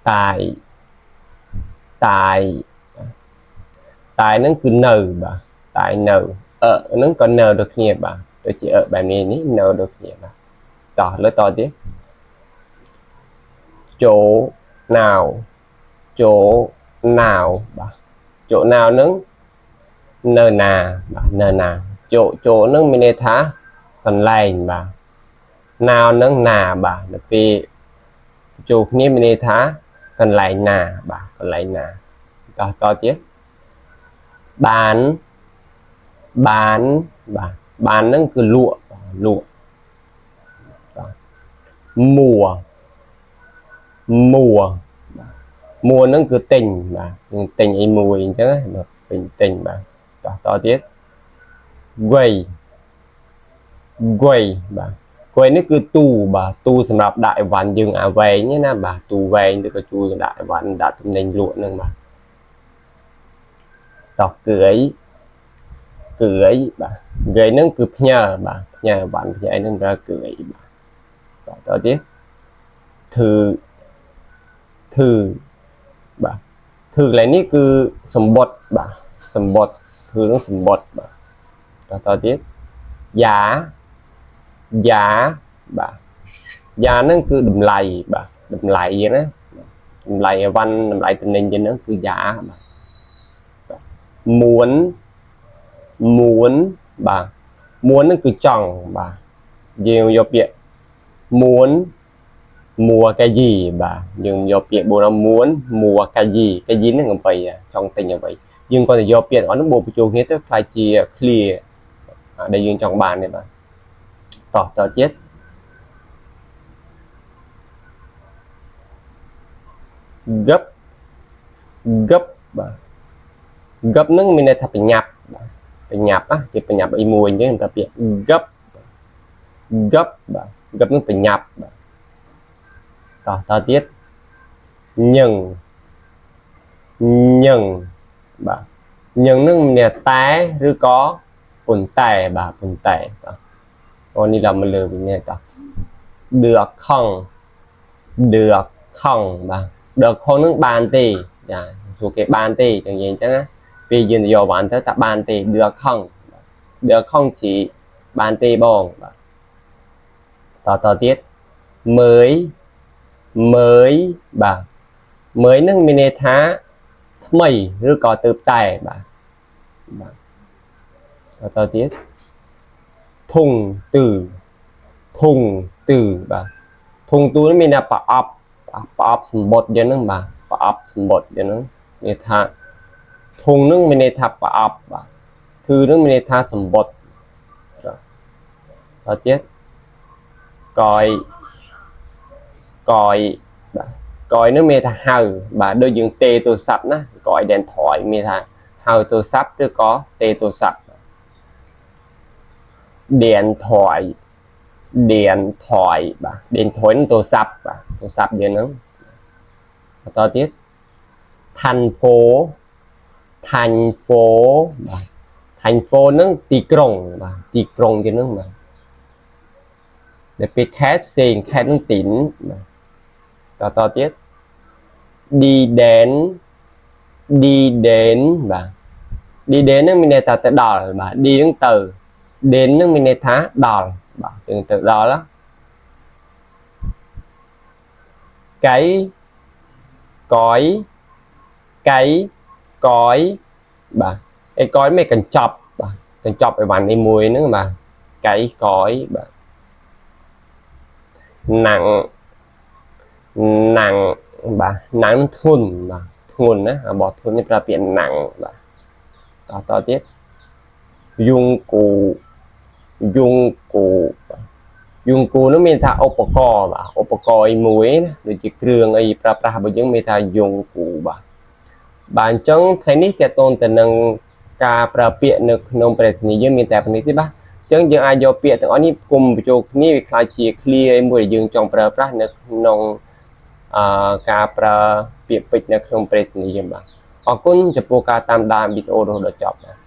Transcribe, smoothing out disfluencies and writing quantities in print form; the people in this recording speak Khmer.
Tại តែ តែ ហ្នឹងគឺនៅបាទ តែ នៅ អឺហ្នឹងក៏នៅដូចគ្នាបាទដូចជាអឺបែបនេះនេះនៅដូចគ្នាបាទតោះលើតទៀត chỗ nào chỗ nào បាទ chỗ nào ហ្នឹងនៅណាបាទនៅណា chỗ chỗ ហ្នឹងមានន័យថាកន្លែងបាទ nào ហ្នឹងណាបាទដល់ពេលចូលគ្នាមានន័យថាកន្លែងណាបាទកន្លែងណាតោះតទៀត bán បាន បាទ បាន ហ្នឹងគឺលក់បាទលក់បាទ mua mua បាទ mua ហ្នឹងគឺទិញបាទយើងទិញអីមួយអញ្ចឹងណាបាទទិញទិញបាទតោះតទៀត quầy quầy បាទ quầy នេះគឺទូបាទទូសម្រាប់ដាក់អីវ៉ាន់យើងអាវែងណាបាទទូវែងឬក៏ជួយដាក់អីវ៉ាន់ដាក់ទំនិញលក់ហ្នឹងបាទតោះ gửi gửi បាទ gửi ហ្នឹងគឺផ្ញើបាទផ្ញើអីវ៉ាន់ផ្ញើអីហ្នឹងប្រើ gửi បាទតតទៀត thư thư បាទ thư កន្លែងនេះគឺសំបុត្របាទសំបុត្រ thư ហ្នឹងសំបុត្របាទតតទៀត giá យ៉ា បាទ giá ហ្នឹងគឺតម្លៃបាទតម្លៃណាតម្លៃអីវ៉ាន់តម្លៃទំនិញជាងហ្នឹងគឺ giá បាទ muốn មួនបាទ muốn ហ្នឹងគឺចង់បាទយើងយកពាក្យ muốn mua cái gì បាទយើងយកពាក្យបូរ muốn mua cái gì cái gì ហ្នឹងអ្វីចង់ទិញអ្វីយើងគាត់តែយកពាក្យទាំងអស់ហ្នឹងបូកបញ្ចូលគ្នាទៅក្លាយជា ឃ្លា ដែលយើងចង់បាននេះបាទតោះតទៀត gấp gấp បាទ gấp ហ្នឹងមានន័យថាប្រញាប់បាទប្រញាប់ណាជាប្រញាប់អីមួយអញ្ចឹងតែពាក្យ gấp gấp បាទ gấp ហ្នឹងប្រញាប់បាទតោះតទៀត nhưng nhưng បាទ nhưng ហ្នឹងមានតែឬក៏ប៉ុន្តែបាទប៉ុន្តែតោះអូនេះเราមកលើវិញនេះតោះ được không được không បាទ được không ហ្នឹងបានទេចាសួរគេបានទេចឹងនិយាយអញ្ចឹងណាពេលយើងទៅយកបានទៅថាបានទេ được không được không ជីបានទេបងបាទតតទៀត mới mới បាទ mới ហ្នឹងមានន័យថាថ្មីឬក៏ទៅតែបាទបាទតតទៀត thùng từ ធុងទឺបាទធុងទូនេះមានតែប្រអប់ប្រអប់សម្បត្តិយ៉ាងហ្នឹងបាទប្រអប់សម្បត្តិយ៉ាងហ្នឹងមានថាធុងហ្នឹងមានន័យថាប្រអប់បាទធឺហ្នឹងមានន័យថាសម្បត្តិបាទតទៀតកយកយបាទកយហ្នឹងមានថាហៅបាទដូចយើងទេទូរស័ព្ទណាកយដែនថយមានថាហៅទូរស័ព្ទឬក៏ទេទូរស័ព្ទ điện thoại điện thoại បាទ điện thoại នឹងទូរស័ព្ទបាទទូរស័ព្ទយើងហ្នឹងបន្តទៀត thành phố thành phố បាទ thành phố ហ្នឹងទីក្រុងបាទទីក្រុងជាហ្នឹងបាទដែលពេលខេត្តផ្សេងខេត្តហ្នឹងទីនបាទតតទៀត đi đến đi đến បាទ đi đến ហ្នឹងមានន័យថាទៅដល់បាទ đi ហ្នឹងទៅ đến ហ្នឹងមានន័យថាដល់បាទទៅទៅដល់ណា cái កយកៃកយបាទអីកយមិនកញ្ចប់បាទកញ្ចប់អីវ៉ាន់នេះមួយហ្នឹងបាទកៃកយបាទ nặng nặng បាទ nặng ធ្ងន់បាទធ្ងន់ណាបោះធ្ងន់នេះប្រើពាក្យ nặng បាទតតទៀត dụng cụ dụng cụ បាទ dụng cụ នោះមានថាឧបករណ៍បាទឧបករណ៍អីមួយណាដូចជាគ្រឿងអីប្រើប្រាស់របស់យើងមានថា dụng cụ បាទបាទអញ្ចឹងថ្ងៃនេះតកតូនទៅនឹងការប្រើពាក្យនៅក្នុងប្រេសនីយើងមានតែប៉ុណ្នេះទេបាទអញ្ចឹងយើងអាចយកពាក្យទាំងអស់នេះគុំបញ្ចូលគ្នាវាក្លាយជា ឃ្លា មួយដែលយើងចង់ប្រើប្រាស់នៅក្នុងអឺការប្រើពាក្យពេចន៍នៅក្នុងប្រេសនីយើងបាទអរគុណចំពោះការតាមដានវីដេអូរហូតដល់ចប់បាទ។